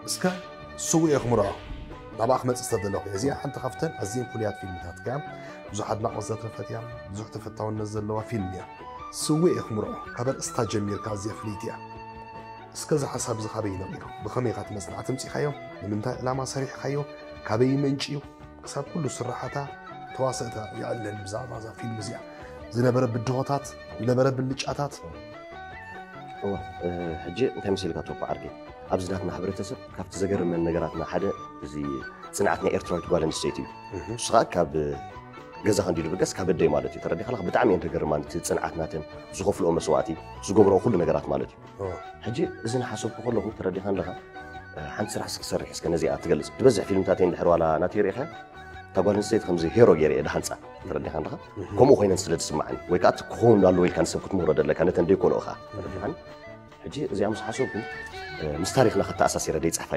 እስከ ስውእ እየ ክምርዖ ናብኣ ክመፅእ ዝተደለኹ እየ። እዚኣ ሓንቲ ካብተን ኣዝየን ፍሉያት ፊልምታት እያ። ብዙሕ ኣድናቖት ዘትረፈት እያ። ብዙሕ ተፈታውነት ዘለዋ ፊልም እያ። ስውእ እየ ክምርዖ ካብ ኣርእስታ ጀሚርካ ኣዝያ ፍልይቲ እያ። እስከ እዚ ሓሳብ እዚ ካበይ ነቒሉ? ብኸመይ ኢኻ እቲ መጽናዕቲ ኣምጺእካዮ? ንምንታይ ዕላማ ሰሪሕካዮ? ካበይ መንጭዩ? ክሳብ ኩሉ ስራሓታ ተዋሰእታ ይዕለል ብዛዕባ እዛ ፊልም እዚኣ። ዝነበረ ብድሆታት፣ ዝነበረ ብልጫታት። እዋ፣ እ፣ ሕጂ እንታይ መሲልካ ተወኩ ዓርከይ? ኣብዚ ናትና ሕብረተሰብ ካብቲ ዘገርመን ነገራትና ሓደ እዚ ጽንዓት ናይ ኤርትራዊት ጓል ኣንስተይቲ እዩ። ንሱ ከዓ ካብ ገዛ ከንዲሉ ብገስ ካብ ኣደይ ማለት እዩ። ተረዲኻ ኣለኻ? ብጣዕሚ እየን ተገርማን እቲ ጽንዓት ናተን ዝኸፍልኦ መስዋእቲ ዝገብርኦ ኩሉ ነገራት ማለት እዩ። ሕጂ እዚ ንሓሰብኩ ከለኹ ተረዲኻ ኣለኻ? እ፣ ሓንቲ ስራሕ እስኪ ክሰርሕ እስከ ነዚኣ ትገልጽ። ትበዝሕ ፊልምታት እየን ድሕሪ ዋላ ናተይ ርኢኻ እታ ጓል ኣንስተይቲ ከምዚ ሄሮ ገይረ እየ ድሃንጻ። ተረዲኻ ኣለኻ? ከምኡ ኮይነን ስለ ዝስምዓኒ ወይ ከዓ እቲ ክኸውን ኣለዎ ኢልካ ንሰብ ክትምህሮ ደለካ ነተን ደይኮልኦ ከዓ ተረዲኻኒ? ሕጂ እዚኣ ምስ ሓሰብኩ እ፣ ምስ ታሪኽና ከተኣሳሲረ ደይጽሕፋ